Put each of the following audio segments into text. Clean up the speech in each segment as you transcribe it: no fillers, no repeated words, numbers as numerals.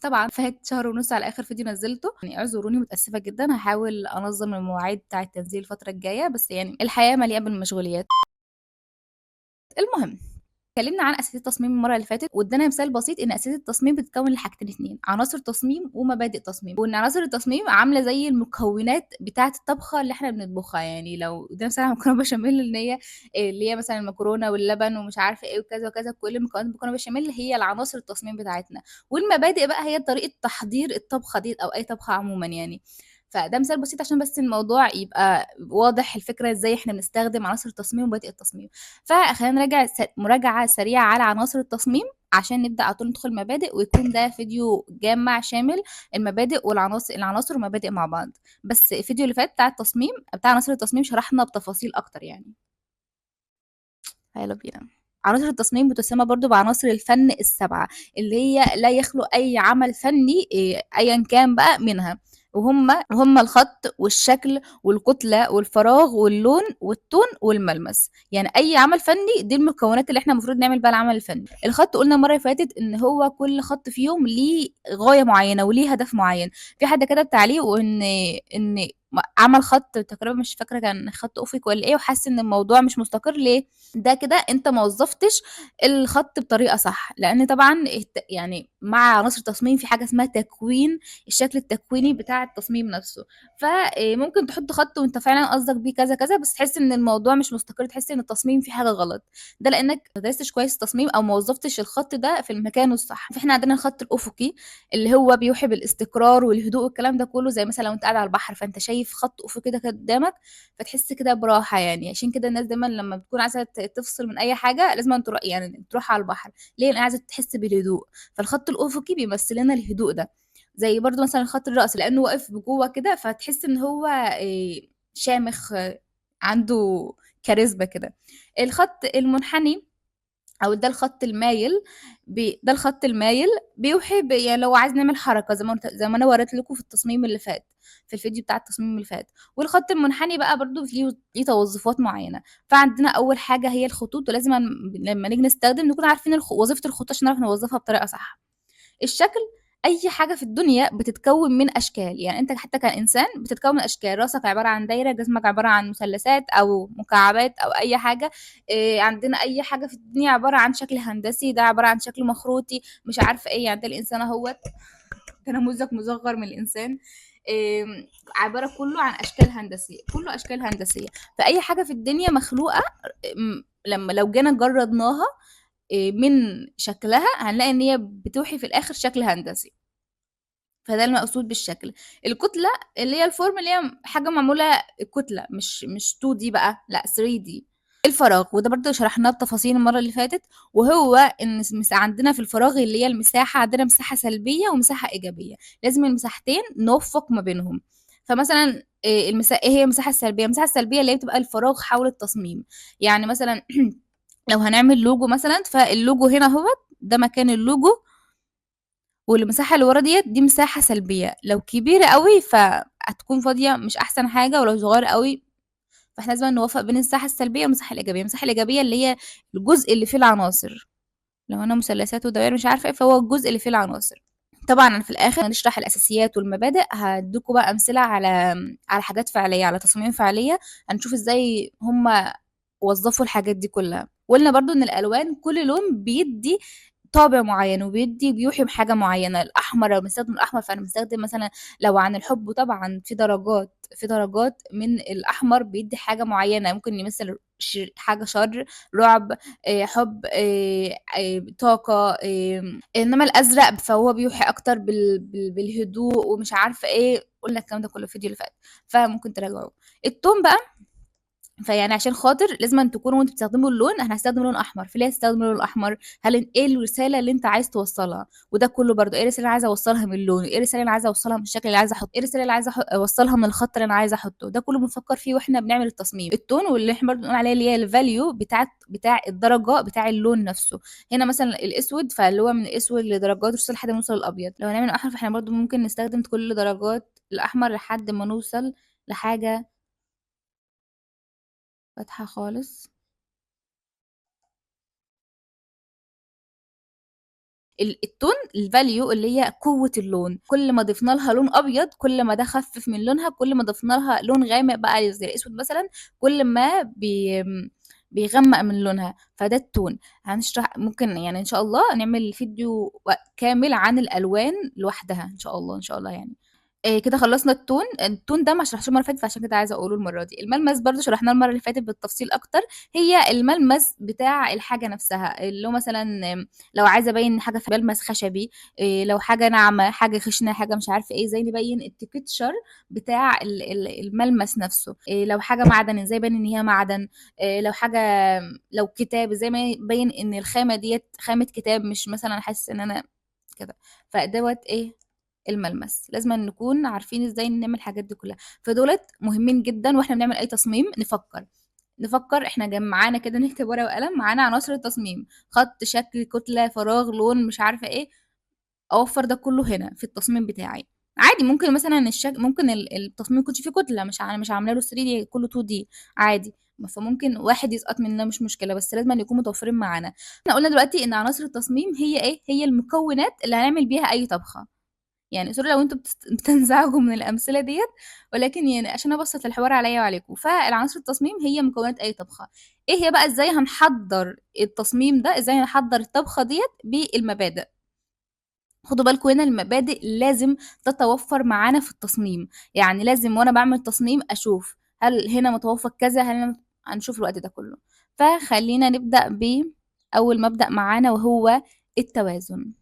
طبعا فات شهر ونص على اخر فيديو نزلته، يعني اعذروني متاسفه جدا. هحاول انظم المواعيد بتاعه التنزيل الفترة الجاية، بس يعني الحياة مليئة بالمشغوليات. المهم اتكلمنا عن اساسيات التصميم المرة اللي فاتت، وادانا مثال بسيط ان اساسيات التصميم بتتكون لحاجتين اتنين، عناصر تصميم ومبادئ تصميم، وان عناصر التصميم عامله زي المكونات بتاعه الطبخة اللي احنا بنطبخها. يعني لو ده مثلا مكرونه بشاميل، اللي هي مثلا المكرونه واللبن ومش عارفه ايه وكذا وكذا، كل مكونات المكرونه بشاميل هي العناصر التصميم بتاعتنا. والمبادئ بقى هي طريقه تحضير الطبخة دي او اي طبخه عموما يعني. فده مثال بسيط عشان بس الموضوع يبقى واضح الفكرة ازاي احنا بنستخدم عناصر التصميم ومبادئ التصميم. فخلينا نراجع مراجعه سريعة على عناصر التصميم عشان نبدا على طول ندخل مبادئ، ويكون ده فيديو جامع شامل المبادئ والعناصر، العناصر والمبادئ مع بعض. بس الفيديو اللي فات بتاع التصميم بتاع عناصر التصميم شرحنا بتفاصيل اكتر يعني. يلا بينا. عناصر التصميم بتسمى برضو بعناصر الفن السبعة، اللي هي لا يخلو أي عمل فني، أيا كان بقى منها، وهم الخط والشكل والكتلة والفراغ واللون والتون والملمس. يعني أي عمل فني دي المكونات اللي احنا المفروض نعمل بقى العمل الفني. الخط قلنا المرة اللي فاتت إن هو كل خط فيهم ليه غاية معينة وليه هدف معين. في حد كتب تعليق إن عمل خط تقريبا مش فاكرة كان خط أفقي ولا إيه، وحس إن الموضوع مش مستقر. ليه؟ ده كده أنت ما وظفتش الخط بطريقة صح، لأن طبعاً مع عناصر التصميم في حاجة اسمها تكوين، الشكل التكويني بتاع التصميم نفسه. فممكن تحط خط وانت فعلاً قصدك بيه كذا كذا، بس تحس ان الموضوع مش مستقر، تحس ان التصميم فيه حاجة غلط. ده لانك ما درستش كويس التصميم او ما وظفتش الخط ده في المكان الصح. فاحنا عندنا الخط الافقي اللي هو بيوحي بالاستقرار والهدوء والكلام ده كله، زي مثلا لو انت قاعد على البحر فانت شايف خط افقي كده قدامك فتحس كده براحة يعني. عشان كده الناس دايما لما بتكون عايزه تفصل من اي حاجة لازم تروح على البحر. ليه؟ لان عايزه تحس بالهدوء. فالخط الافقي بيمثل لنا الهدوء ده. زي برضو مثلا خط الرأس لانه واقف بجوه كده فتحس ان هو، شامخ، عنده كاريزما كده. الخط المنحني او ده الخط المايل، ده الخط المايل بيوحي يعني لو عايز نعمل حركة زي ما انا وريت لكم في التصميم اللي فات، في الفيديو بتاع التصميم اللي فات. والخط المنحني بقى برضو ليه توظيفات معينة. فعندنا اول حاجة هي الخطوط، ولازم لما نيجي نستخدم نكون عارفين وظيفة الخطوط عشان نعرف نوظفها بطريقة صح. الشكل، اي حاجة في الدنيا بتتكون من اشكال، يعني انت حتى كانسان بتتكون من اشكال، راسك عبارة عن دايرة، جسمك عبارة عن مثلثات او مكعبات او اي حاجة. عندنا اي حاجة في الدنيا عبارة عن شكل هندسي، ده عبارة عن شكل مخروطي مش عارفه ايه. يعني ده الانسان اهوت، ده نموذج مصغر من الانسان، عبارة كله عن اشكال هندسية، كله اشكال هندسية. فاي حاجة في الدنيا مخلوقه، لما لو جينا جردناها، من شكلها هنلاقي ان هي بتوحي في الاخر شكل هندسي. فده المقصود بالشكل. الكتلة اللي هي الفورم، اللي هي حاجة معمولة كتلة، مش تو دي بقى، لا ثري دي. الفراغ، وده برضو شرحناه بتفاصيل المرة اللي فاتت، وهو ان عندنا في الفراغ اللي هي المساحة، عندنا مساحة سلبية ومساحة إيجابية، لازم المساحتين نوفق ما بينهم. فمثلا، ايه هي المساحة السلبية؟ المساحة السلبية اللي هي بتبقى الفراغ حول التصميم. يعني مثلا لو هنعمل لوجو مثلا، فاللوجو هنا اهوت، ده مكان اللوجو، والمساحة اللي ورا ديت دي مساحة سلبية. لو كبيرة قوي فهتكون فاضية مش أحسن حاجة، ولو صغيرة قوي فاحنا لازم نوفق بين المساحة السلبية والمساحة الإيجابية. المساحة الإيجابية اللي هي الجزء اللي فيه العناصر، لو أنا مثلثات ودوائر مش عارفة إيه، فهو الجزء اللي فيه العناصر. طبعا أنا في الآخر هنشرح الأساسيات والمبادئ، هديكوا بقى أمثلة على حاجات فعلية، على تصاميم فعلية، هنشوف إزاي هم وظفوا الحاجات دي كلها. وقلنا برضو إن الألوان كل لون بيدي طابع معين وبيدي بيوحي بحاجة معينة. الأحمر لو بنستخدم الأحمر فأنا بنستخدم مثلا لو عن الحب، طبعا في درجات من الأحمر بيدي حاجة معينة، ممكن يمثل حاجة شر، رعب، حب، طاقة، إنما الأزرق فهو بيوحي أكتر بالهدوء ومش عارفة إيه. قلنا الكلام ده كله في الفيديو اللي فات، فممكن تراجعوه. التون بقى، فيعني عشان خاطر لازم أن تكونوا وانتوا بتستخدموا اللون، احنا هنستخدم لون احمر، فليه هتستخدم اللون الاحمر؟ ايه الرسالة اللي انت عايز توصلها؟ وده كله برضو ايه الرسالة اللي عايزه اوصلها من اللون؟ ايه الرسالة اللي عايزه اوصلها من الشكل اللي عايزه احطه؟ ايه الرسالة اللي عايزه اوصلها من الخط اللي انا عايزه احطه؟ ده كله بنفكر فيه واحنا بنعمل التصميم. التون واللي احنا برضو بنقول عليه اللي هي الفاليو بتاع الدرجة بتاع اللون نفسه. هنا مثلا الاسود، فاللي هو من الاسود لدرجات وصل لحد ما نوصل للابيض. لو هنعمل احمر فاحنا برضو ممكن نستخدم كل درجات الاحمر لحد ما نوصل لحاجة فاتحة خالص. ال tone ال value اللي هي قوة اللون، كل ما ضفنا لها لون ابيض كل ما ده خفف من لونها، كل ما ضفنا لها لون غامق بقى زي الاسود مثلا كل ما بيغمق من لونها، فده ال tone. هنشرح ممكن يعني ان شاء الله نعمل فيديو كامل عن الالوان لوحدها ان شاء الله، ان شاء الله يعني. كده خلصنا ال tone. ال tone ده ما شرحتوش المرة اللي فاتت فعشان كده عايزه اقوله المرة دي. الملمس برضو شرحناه المرة اللي فاتت بالتفصيل اكتر، هي الملمس بتاع الحاجة نفسها، اللي هو مثلا لو عايزه ابين حاجة في ملمس خشبي، لو حاجة ناعمة، حاجة خشنه، حاجة مش عارفه ايه، ازاي نبين ال texture بتاع الملمس نفسه. لو حاجة معدن ازاي ابين ان هي معدن، لو حاجة، لو كتاب ازاي ابين ان الخامة ديت خامة كتاب، مش مثلا حاسس ان انا كده. فدوت ايه الملمس، لازم نكون عارفين ازاي نعمل الحاجات دي كلها. فدولت مهمين جدا واحنا بنعمل اي تصميم، نفكر احنا معانا كده نكتب ورقة وقلم، معانا عناصر التصميم، خط، شكل، كتلة، فراغ، لون، مش عارفه ايه، اوفر ده كله هنا في التصميم بتاعي. عادي ممكن مثلا ممكن التصميم يكونش فيه كتلة، مش عامله له 3 دي، كله 2 دي عادي، فممكن واحد يسقط مننا مش مشكلة، بس لازم أن يكون متوفرين معانا. احنا قلنا دلوقتي ان عناصر التصميم هي ايه؟ هي المكونات اللي هنعمل بيها اي طبخه. Sorry لو انتوا بتنزعجوا من الامثلة ديت، ولكن عشان ابسط الحوار عليا وعليكم. فالعناصر التصميم هي مكونات اي طبخه. ايه هي بقى؟ ازاي هنحضر التصميم ده، ازاي هنحضر الطبخة ديت؟ بالمبادئ. خدوا بالكم هنا المبادئ لازم تتوفر معانا في التصميم، يعني لازم وانا بعمل تصميم اشوف هل هنا متوفر كذا، هل هنا هنشوف الوقت ده كله. فخلينا نبدأ بأول مبدأ معانا وهو التوازن.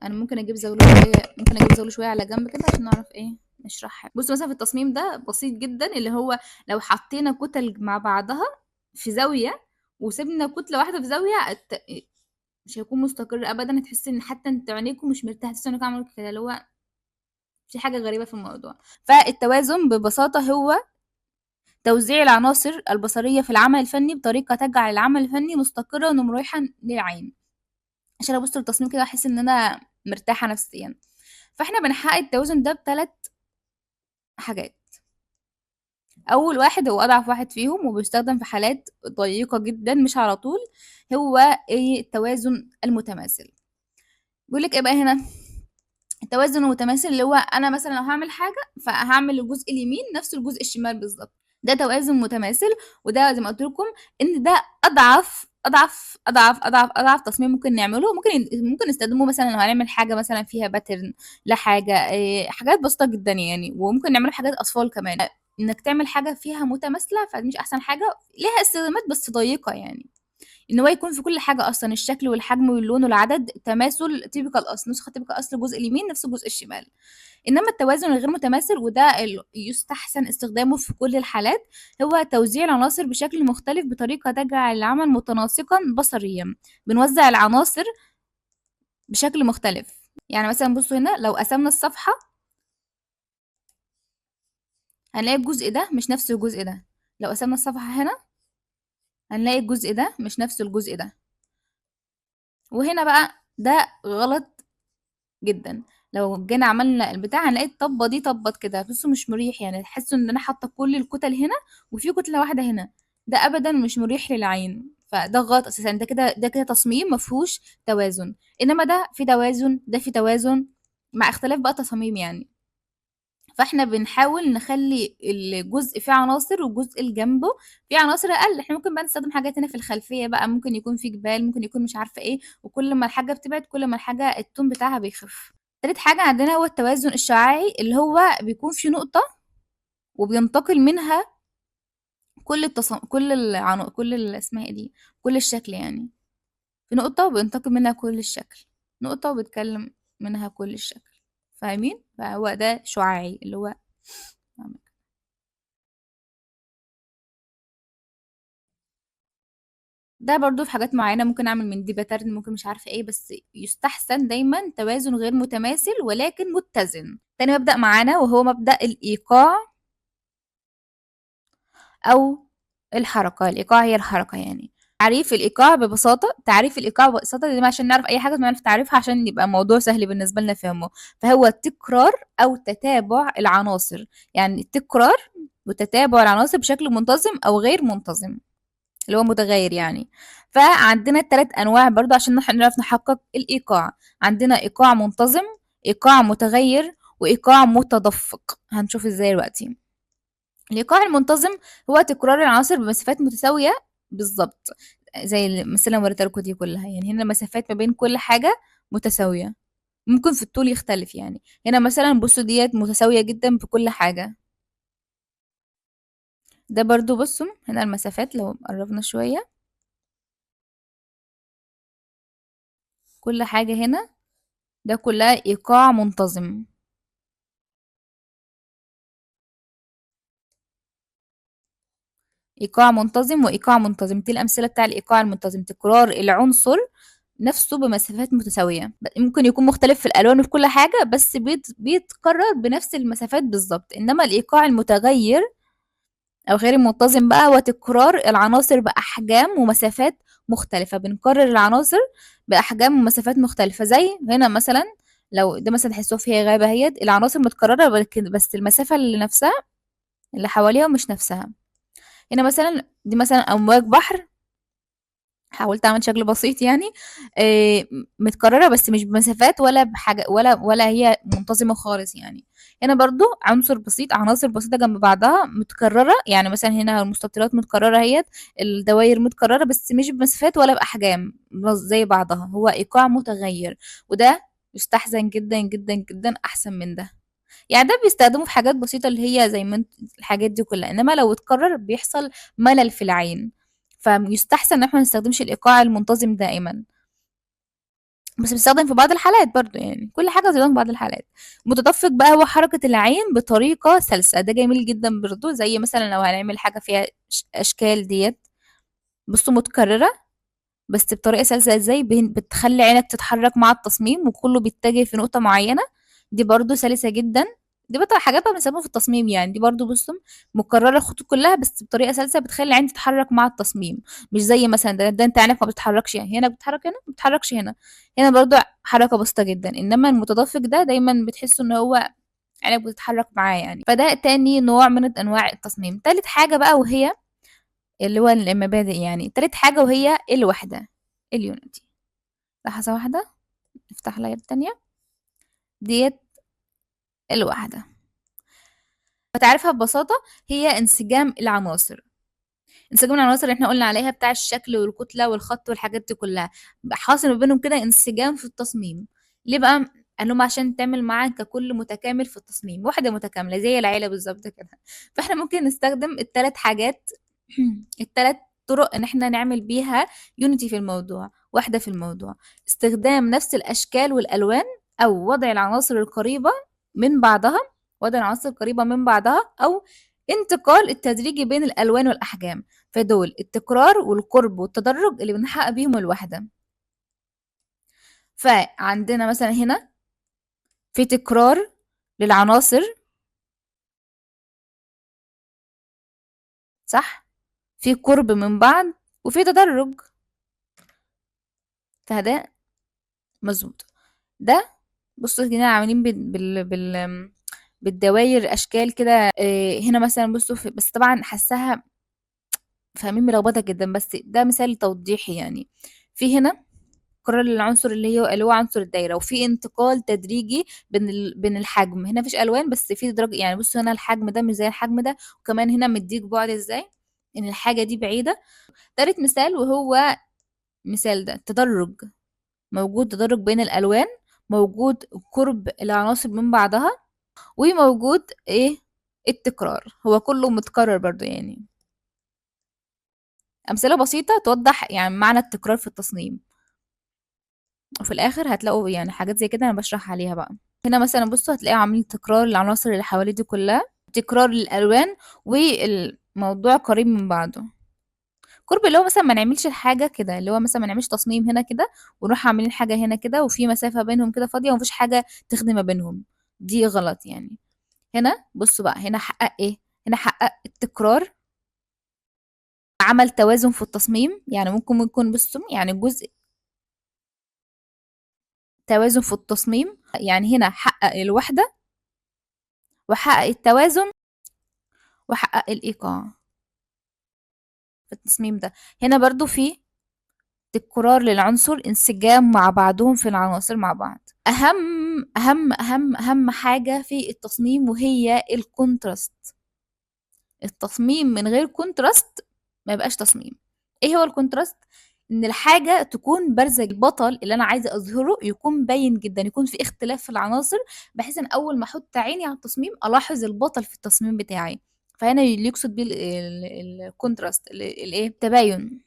انا ممكن اجيب زاوية شوية، ممكن اجيب زاوية شوية على جنب كده عشان نعرف ايه نشرحها. بصوا مثلا في التصميم ده بسيط جدا، اللي هو لو حطينا كتل مع بعضها في زاوية وسيبنا كتلة واحدة في زاوية، مش هيكون مستقر ابدا، هتحس ان حتى انت عينيكم مش مرتاحة، تحس انكم عملوا كده اللي هو في حاجة غريبة في الموضوع. فالتوازن ببساطة هو توزيع العناصر البصرية في العمل الفني بطريقة تجعل العمل الفني مستقرا ومريحا للعين. عشان ابص للتصميم كده احس ان انا مرتاحة نفسيا. فاحنا بنحقق التوازن ده بثلاث حاجات. اول واحد هو اضعف واحد فيهم وبيستخدم في حالات ضيقة جدا مش على طول، هو ايه؟ التوازن المتماثل. بيقول لك ايه بقى هنا؟ التوازن المتماثل اللي هو انا مثلا لو هعمل حاجة فهعمل الجزء اليمين نفس الجزء الشمال بالظبط، ده توازن متماثل. وده زي ما قلت لكم ان ده اضعف اضعف اضعف اضعف اضعف تصميم ممكن نعمله. ممكن نستخدمه مثلا لو هنعمل حاجة مثلا فيها pattern لحاجة، حاجات بسيطة جدا يعني، وممكن نعمله في حاجات اطفال كمان. انك تعمل حاجة فيها متماثلة فدي مش احسن حاجة، ليها استخدامات بس ضيقه يعني، ان هو يكون في كل حاجة اصلا، الشكل والحجم واللون والعدد تماثل طبق الاصل، نسخه طبق الاصل، الجزء اليمين نفس الجزء الشمال. انما التوازن الغير متماثل، وده يستحسن استخدامه في كل الحالات، هو توزيع العناصر بشكل مختلف بطريقة تجعل العمل متناسقا بصريا. بنوزع العناصر بشكل مختلف، يعني مثلا بصوا هنا لو قسمنا الصفحة هنلاقي الجزء ده مش نفس الجزء ده، لو قسمنا الصفحة هنا هنلاقي الجزء ده مش نفس الجزء ده. وهنا بقى ده غلط جدا، لو جينا عملنا البتاع هنلاقي الطبه دي طبت كده، بصوا مش مريح، يعني تحسوا ان انا حاطه كل الكتل هنا وفي كتلة واحدة هنا، ده ابدا مش مريح للعين، فده غلط اساسا. ده كده تصميم مفيهوش توازن. انما ده في توازن، ده في توازن، مع اختلاف بقى تصاميم يعني. فاحنا بنحاول نخلي الجزء فيه عناصر والجزء اللي جنبه فيه عناصر اقل. احنا ممكن بقى نستخدم حاجات هنا في الخلفية بقى، ممكن يكون في جبال، ممكن يكون مش عارفه ايه، وكل ما الحاجة بتبعد كل ما الحاجة التون بتاعها بيخف. تالت حاجة عندنا هو التوازن الشعاعي، اللي هو بيكون في نقطة وبينتقل منها كل التص-، كل العنو-، كل ال-، اسمها ايه دي، كل الشكل يعني. في نقطة وبينتقل منها كل الشكل، نقطة وبيتكلم منها كل الشكل، فاهمين؟ فهو ده شعاعي اللي هو ده برضو في حاجات معينة ممكن اعمل من دي pattern، ممكن مش عارفة ايه، بس يستحسن دايما توازن غير متماثل ولكن متزن. تاني مبدأ معانا وهو مبدأ الإيقاع أو الحركة. الإيقاع هي الحركة يعني. تعريف الإيقاع ببساطة، تعريف الإيقاع ببساطة دي عشان نعرف أي حاجة نعرف تعريفها عشان يبقى الموضوع سهل بالنسبة لنا فهمه. فهو تكرار أو تتابع العناصر، يعني تكرار وتتابع العناصر بشكل منتظم أو غير منتظم، اللي هو متغير يعني. فعندنا 3 أنواع برضو عشان نعرف نحقق الإيقاع. عندنا إيقاع منتظم، إيقاع متغير، وإيقاع متدفق. هنشوف إزاي دلوقتي. الإيقاع المنتظم هو تكرار العناصر بمسافات متساوية بالظبط، زي المثال اللي وريتها لكم دي كلها. يعني هنا المسافات ما بين كل حاجة متساوية، ممكن في الطول يختلف يعني. هنا مثلا بصوا ديت متساوية جدا في كل حاجة. ده برضو بصوا هنا المسافات لو قربنا شوية كل حاجة هنا ده كلها إيقاع منتظم. إيقاع منتظم وإيقاع منتظم، دي الأمثلة بتاع الإيقاع المنتظم، تكرار العنصر نفسه بمسافات متساوية، ممكن يكون مختلف في الألوان وفي كل حاجة بس بيتكرر بنفس المسافات بالظبط. إنما الإيقاع المتغير أو غير المنتظم بقى هو تكرار العناصر بأحجام ومسافات مختلفة، بنكرر العناصر بأحجام ومسافات مختلفة. زي هنا مثلا لو ده مثلا تحسوه فيها غابة اهيت، العناصر متكررة بس المسافة اللي نفسها اللي حواليها مش نفسها. هنا مثلا دي مثلا أمواج بحر، حاولت أعمل شكل بسيط يعني، متكررة بس مش بمسافات ولا بحاجة ولا هي منتظمة خالص يعني. هنا برضو عنصر بسيط، عناصر بسيطة جنب بعضها متكررة، يعني مثلا هنا المستطيلات متكررة اهيت، الدوائر متكررة بس مش بمسافات ولا بأحجام زي بعضها، هو إيقاع متغير، وده يستحسن جدا جدا جدا أحسن من ده. يعني ده بيستخدمه في حاجات بسيطة اللي هي زي ما انت الحاجات دي كلها، إنما لو اتكرر بيحصل ملل في العين، فيستحسن إن احنا ما نستخدمش الإيقاع المنتظم دائما، بس بيستخدم في بعض الحالات برضو، يعني كل حاجة بتستخدم في بعض الحالات. متدفق بقى هو حركة العين بطريقة سلسة، ده جميل جدا برضو، زي مثلا لو هنعمل حاجة فيها أشكال ديت بصوا متكررة بس بطريقة سلسة، ازاي بتخلي عينك تتحرك مع التصميم وكله بيتجه في نقطة معينة، دي برضو سلسة جدا. دي بقى حاجات بقى بنستخدمها في التصميم يعني، دي برضو بصوا مكررة الخطوط كلها بس بطريقة سلسة بتخلي العين تتحرك مع التصميم، مش زي مثلا ده انت عينك ما بتتحركش يعني، هنا بتتحرك هنا ما بتتحركش هنا، هنا برضو حركة بسيطة جدا. انما المتدفق ده دايما بتحسوا ان هو عينك بتتحرك معاه يعني. فده تاني نوع من انواع التصميم. تالت حاجة بقى وهي اللي هو المبادئ يعني، تالت حاجة وهي الوحدة، ال unity. لحظة واحدة نفتح layer تانية. ديت الوحدة فتعرفها ببساطة هي انسجام العناصر، انسجام العناصر اللي احنا قلنا عليها بتاع الشكل والكتلة والخط والحاجات دي كلها، حاصل ما بينهم كده انسجام في التصميم. ليه بقى؟ قال لهم عشان تعمل معاك ككل متكامل في التصميم، وحدة متكاملة زي العيلة بالظبط كده. فاحنا ممكن نستخدم التلات حاجات، التلات طرق ان احنا نعمل بيها unity في الموضوع، وحدة في الموضوع. استخدام نفس الاشكال والالوان، او وضع العناصر القريبة من بعضها، وضع العناصر القريبة من بعضها، او انتقال التدريجي بين الالوان والاحجام. فدول التكرار والقرب والتدرج اللي بنحقق بيهم الوحدة. فعندنا مثلا هنا في تكرار للعناصر، صح؟ في قرب من بعض وفي تدرج، فده مظبوط. ده بصوا هنا عاملين بالدواير اشكال كده. هنا مثلا بصوا بس طبعا حاساها فاهمين ملخبطه جدا، بس ده مثال توضيحي يعني. في هنا تكرار للعنصر اللي هو عنصر الدايره، وفي انتقال تدريجي بين الحجم. هنا مفيش الوان بس في درجه، يعني بصوا هنا الحجم ده مش زي الحجم ده، وكمان هنا مديك بعد ازاي ان الحاجه دي بعيده. تالت مثال وهو مثال ده تدرج، موجود تدرج بين الالوان، موجود قرب العناصر من بعضها، وموجود ايه التكرار، هو كله متكرر برضو يعني. امثله بسيطه توضح معنى التكرار في التصميم، وفي الاخر هتلاقوا حاجات زي كده انا بشرح عليها بقى. هنا مثلا بصوا هتلاقوا عاملين تكرار للعناصر اللي حواليه دي كلها، تكرار للالوان، والموضوع قريب من بعضه. قرب اللي هو مثلا ما نعملش الحاجه كده، اللي هو مثلا ما نعملش تصميم هنا كده ونروح عاملين حاجه هنا كده وفي مسافه بينهم كده فاضيه ومفيش حاجه تخدم ما بينهم، دي غلط يعني. هنا بصوا بقى، هنا حقق ايه؟ هنا حقق التكرار، عمل توازن في التصميم، يعني ممكن يكون بصوا يعني جزء توازن في التصميم، يعني هنا حقق الوحدة وحقق التوازن واحقق الايقاع في التصميم ده. هنا برضو في تكرار للعنصر، انسجام مع بعضهم في العناصر مع بعض. اهم اهم اهم اهم حاجة في التصميم وهي ال contrast. التصميم من غير contrast ما يبقاش تصميم. ايه هو ال contrast؟ ان الحاجة تكون بارزة، البطل اللي انا عايزة اظهره يكون باين جدا، يكون في اختلاف في العناصر، بحيث ان اول ما احط عيني على التصميم الاحظ البطل في التصميم بتاعي. فهنا اللي يقصد بيه ال contrast، الايه؟ التباين.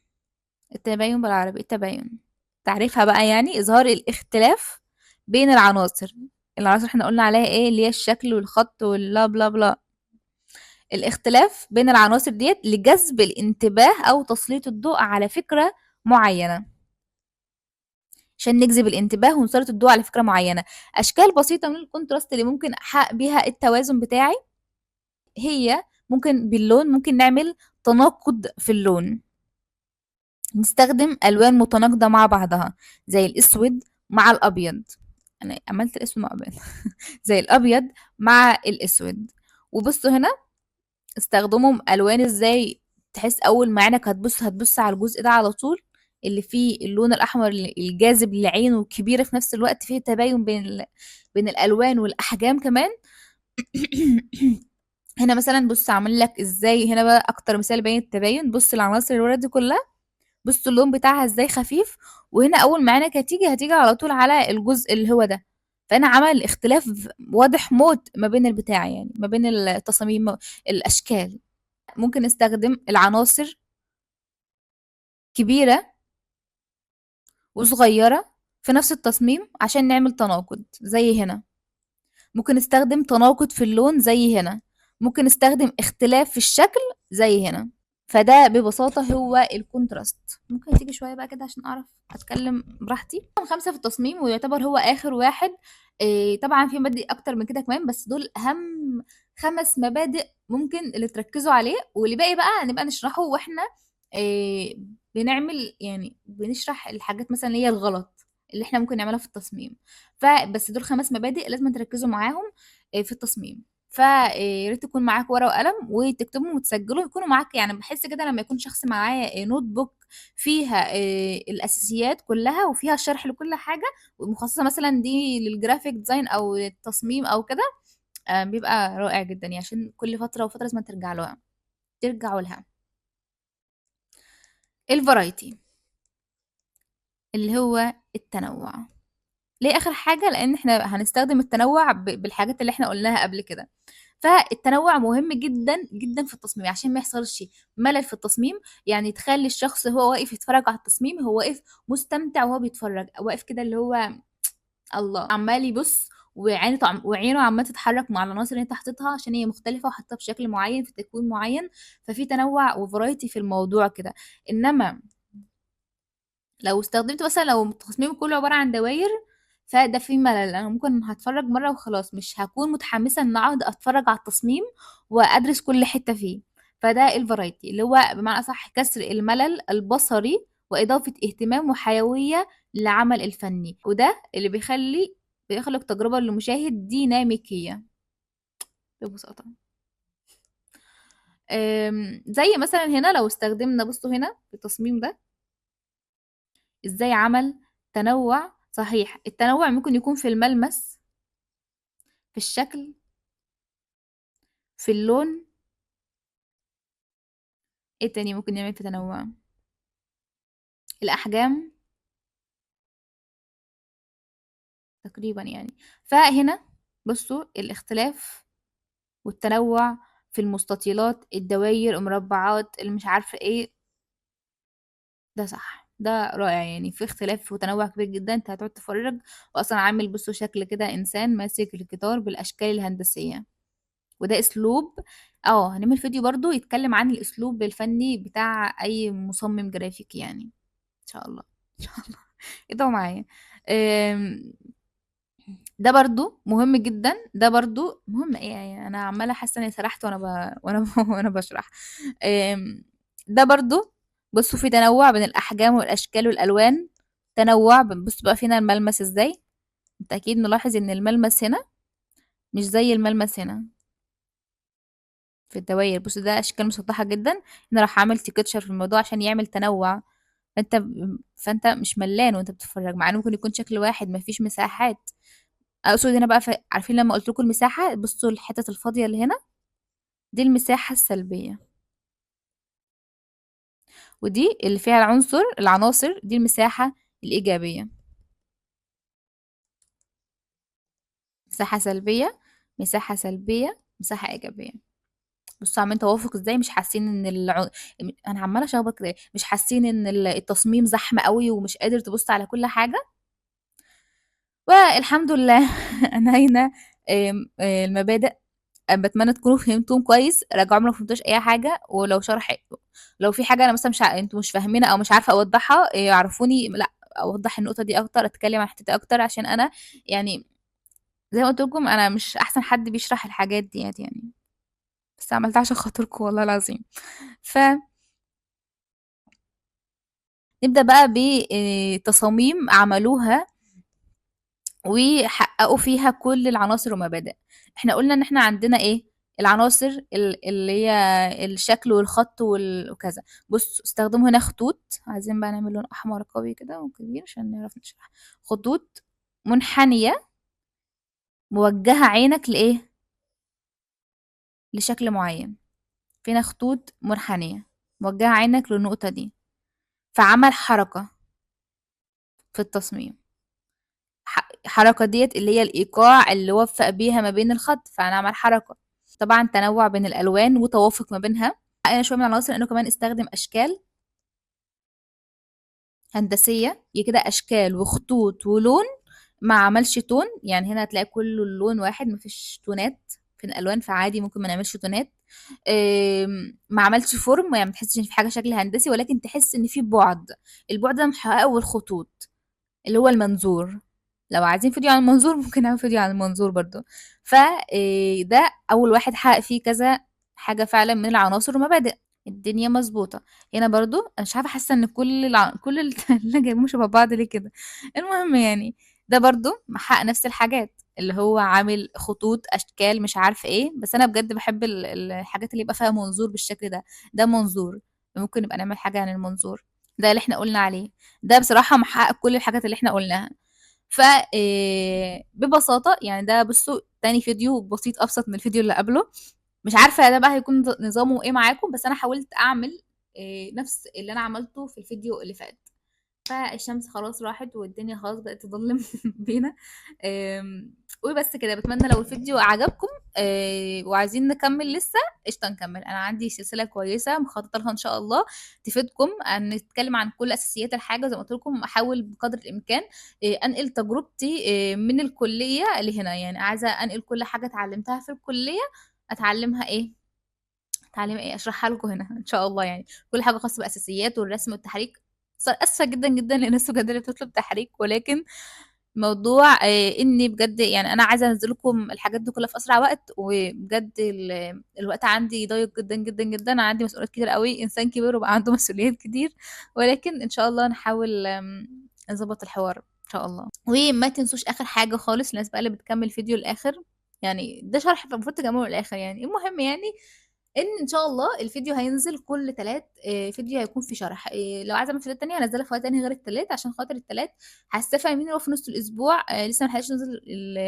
التباين بالعربي التباين، تعريفها بقى يعني اظهار الاختلاف بين العناصر. العناصر احنا قلنا عليها ايه؟ اللي هي الشكل والخط واللا بلا بلا. الاختلاف بين العناصر ديت لجذب الانتباه او تسليط الضوء على فكرة معينة، عشان نجذب الانتباه ونسلط الضوء على فكرة معينة. اشكال بسيطة من ال contrast اللي ممكن احقق بيها التوازن بتاعي، هي ممكن باللون، ممكن نعمل تناقض في اللون، نستخدم الوان متناقضة مع بعضها زي الاسود مع الابيض. انا عملت الاسود مع الابيض زي الابيض مع الاسود. وبصوا هنا استخدموا الوان ازاي، تحس اول ما عينك هتبص على الجزء ده على طول اللي فيه اللون الاحمر الجاذب للعين وكبيره في نفس الوقت، فيه تباين بين الالوان والاحجام كمان. هنا مثلا بص عامل لك ازاي، هنا بقى اكتر مثال بين التباين، بص العناصر اللي ورا دي كلها، بص اللون بتاعها ازاي خفيف، وهنا اول ما عينك هتيجي على طول على الجزء اللي هو ده. فانا عمل اختلاف واضح موت ما بين البتاع، يعني ما بين التصاميم الاشكال. ممكن نستخدم العناصر كبيرة وصغيرة في نفس التصميم عشان نعمل تناقض زي هنا. ممكن نستخدم تناقض في اللون زي هنا. ممكن نستخدم اختلاف في الشكل زي هنا. فده ببساطة هو ال contrast. ممكن تيجي شوية بقى كده عشان أعرف أتكلم براحتي. رقم 5 في التصميم ويعتبر هو آخر واحد. طبعا في مبادئ أكتر من كده كمان، بس دول أهم 5 مبادئ ممكن اللي تركزوا عليه، واللي باقي بقى نبقى نشرحه واحنا، بنعمل، يعني بنشرح الحاجات مثلا اللي هي الغلط اللي احنا ممكن نعملها في التصميم. فبس دول 5 مبادئ لازم تركزوا معاهم، في التصميم. يا ريت تكون معاك ورقة وقلم وتكتبهم وتسجلهم، يكونوا معاك. بحس كده لما يكون شخص معاه notebook فيها، الأساسيات كلها وفيها شرح لكل حاجة، ومخصصة مثلا دي لل graphic design أو التصميم أو كده، بيبقى رائع جدا، عشان كل فترة وفترة لازم ترجع لها، ترجعوا لها. ال variety اللي هو التنوع. ليه آخر حاجة؟ لأن احنا هنستخدم التنوع بالحاجات اللي احنا قلناها قبل كده. فالتنوع مهم جدا جدا في التصميم عشان ما يحصلش ملل في التصميم. تخلي الشخص هو واقف يتفرج على التصميم، هو واقف مستمتع وهو بيتفرج، واقف كده اللي هو الله، عمال يبص وعينه عماله تتحرك مع العناصر اللي انت حاططها عشان هي مختلفه وحاططها بشكل معين في تكوين معين، ففي تنوع وفرايتي في الموضوع كده. انما لو استخدمت مثلا، لو التصميم كله عباره عن دواير، فده في ملل. انا ممكن هتفرج مره وخلاص، مش هكون متحمسه ان اقعد اتفرج على التصميم وادرس كل حته فيه. فده الفرايتي اللي هو بمعنى اصح كسر الملل البصري واضافه اهتمام وحيويه للعمل الفني، وده اللي بيخلق تجربه للمشاهد ديناميكيه ببساطه. زي مثلا هنا لو استخدمنا، بصوا هنا في التصميم ده ازاي عمل تنوع. صحيح التنوع ممكن يكون في الملمس، في الشكل، في اللون. ايه تاني ممكن نعمل في تنوع؟ الاحجام تقريبا. فهنا بصوا الاختلاف والتنوع في المستطيلات، الدوائر، المربعات، اللي مش عارفه ايه، ده صح، ده رائع. في اختلاف وتنوع كبير جدا. انت هتقعد تتفرج، واصلا عامل بصوا شكل كده انسان ماسك الجيتار بالاشكال الهندسيه، وده اسلوب. هنعمل فيديو برضو يتكلم عن الاسلوب الفني بتاع اي مصمم جرافيك، ان شاء الله، ان شاء الله ادعوا معايا. ده برضو مهم جدا، ده برضو مهم. ايه يعني انا عماله حاسه اني سرحت وانا بشرح. ده برضو بصوا في تنوع بين الاحجام والاشكال والالوان، تنوع. بصوا بقى فينا الملمس ازاي. انت اكيد ملاحظ ان الملمس هنا مش زي الملمس هنا. في الدوائر. بصوا ده اشكال مسطحة جدا، هنا راح عامل texture في الموضوع عشان يعمل تنوع، فانت مش ملان وانت بتتفرج، مع انه ممكن يكون شكل واحد مفيش مساحات. اقصد هنا بقى عارفين لما قلت لكم المساحة، بصوا الحتت الفاضيه اللي هنا دي المساحة السلبية، ودي اللي فيها العناصر دي المساحة الايجابية. مساحة سلبية، مساحة سلبية، مساحة ايجابية. بصوا عاملين توافق ازاي، مش حاسين ان انا عماله اشخبط كده، مش حاسين ان التصميم زحمة قوي ومش قادر تبص على كل حاجة. والحمد لله انهينا المبادئ. بتمنى تكونوا فهمتوهم كويس، راجعوا لو ما فهمتوش اي حاجة، ولو شرح لو في حاجة انا مثلا مش انتوا مش فاهمينها او مش عارفه اوضحها، عرفوني، لا اوضح النقطة دي اكتر، اتكلم عن الحتة دي اكتر، عشان انا زي ما قلت لكم انا مش احسن حد بيشرح الحاجات ديت بس عملتها عشان خاطركم والله العظيم. ف نبدأ بقى بتصاميم عملوها وحققوا فيها كل العناصر والمبادئ. احنا قلنا ان احنا عندنا ايه العناصر اللي هي الشكل والخط وكذا. بصوا استخدموا هنا خطوط، عايزين بقى نعمل لون احمر قوي كده وكبير عشان نعرف نشرح. خطوط منحنية موجهة عينك لايه؟ لشكل معين. فينا خطوط منحنية موجهة عينك للنقطة دي، فعمل حركة في التصميم. حركة ديت اللي هي الإيقاع اللي وفق بيها ما بين الخط، فأنا عمل حركة. طبعا تنوع بين الألوان وتوافق ما بينها. أنا شوية من العناصر إنه كمان استخدم أشكال هندسية، هي كده أشكال وخطوط ولون، ما عملش تون، يعني هنا هتلاقي كله اللون واحد مفيش تونات في الألوان، فعادي ممكن ما نعملش تونات. ما عملش form، يعني ما تحسش إن في حاجة شكل هندسي، ولكن تحس إن في بعد، البعد ده محققة بالخطوط اللي هو المنظور. لو عايزين فيديو عن المنظور ممكن نعمل فيديو عن المنظور برضو. ده أول واحد حقق فيه كذا حاجة فعلا من العناصر والمبادئ. الدنيا مظبوطة. هنا برضو أنا مش عارفة، حاسة إن كل اللي جايبهم شبه بعض ليه كده. المهم ده برضو محقق نفس الحاجات، اللي هو عامل خطوط أشكال مش عارفة إيه، بس أنا بجد بحب الحاجات اللي يبقى فيها منظور بالشكل ده. ده منظور، ممكن نبقى نعمل حاجة عن المنظور ده اللي احنا قلنا عليه. ده بصراحة محقق كل الحاجات اللي احنا قلناها. ببساطة ده بصوا تاني فيديو بسيط أبسط من الفيديو اللي قبله. مش عارفة ده بقى هيكون نظامه ايه معاكم، بس أنا حاولت أعمل، نفس اللي أنا عملته في الفيديو اللي فات. فالشمس خلاص راحت والدنيا خلاص بقت تظلم بينا. وبس كده. بتمنى لو الفيديو عجبكم، وعايزين نكمل لسه قشطه نكمل. انا عندي سلسلة كويسة مخططه لها ان شاء الله تفيدكم، ان نتكلم عن كل اساسيات الحاجة زي ما قلت لكم. احاول بقدر الامكان، انقل تجربتي، من الكلية لهنا، عايزه انقل كل حاجة اتعلمتها في الكلية اتعلمها ايه، اتعلم ايه اشرحها لكم هنا ان شاء الله. كل حاجة خاصة بالاساسيات والرسم والتحريك. اسفه جدا جدا للناس بجد اللي بتطلب تحريك، ولكن موضوع، اني بجد انا عايزه انزل لكم الحاجات دي كلها في اسرع وقت، وبجد الوقت عندي ضيق جدا جدا جدا، انا عندي مسؤوليات كتير قوي، انسان كبير وبقى عنده مسؤوليات كتير، ولكن ان شاء الله نحاول، نظبط الحوار ان شاء الله. وما تنسوش اخر حاجة خالص، الناس بقى اللي بتكمل فيديو للاخر، ده شرح المفروض تكملوه للاخر. المهم ان شاء الله الفيديو هينزل كل تلات، فيديو هيكون في شرح. لو عايزه اعمل فيديو تانية هنزلها في وقت تاني غير التلات، عشان خاطر التلات حاسه فاهمين هو في نص الاسبوع، لسه ما لحقناش ننزل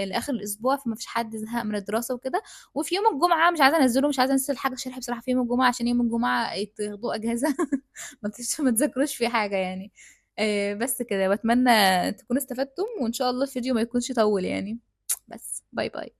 لاخر الاسبوع، فما فيش حد زهق من الدراسة وكده. وفي يوم الجمعة مش عايزه انزله، مش عايزه انزل حاجة شرح بصراحة في يوم الجمعة، عشان يوم الجمعة تاخدوه اجازه ما تذاكروش في حاجة. بس كده، بتمنى تكونوا استفدتم، وان شاء الله الفيديو ما يكونش طول. بس باي باي.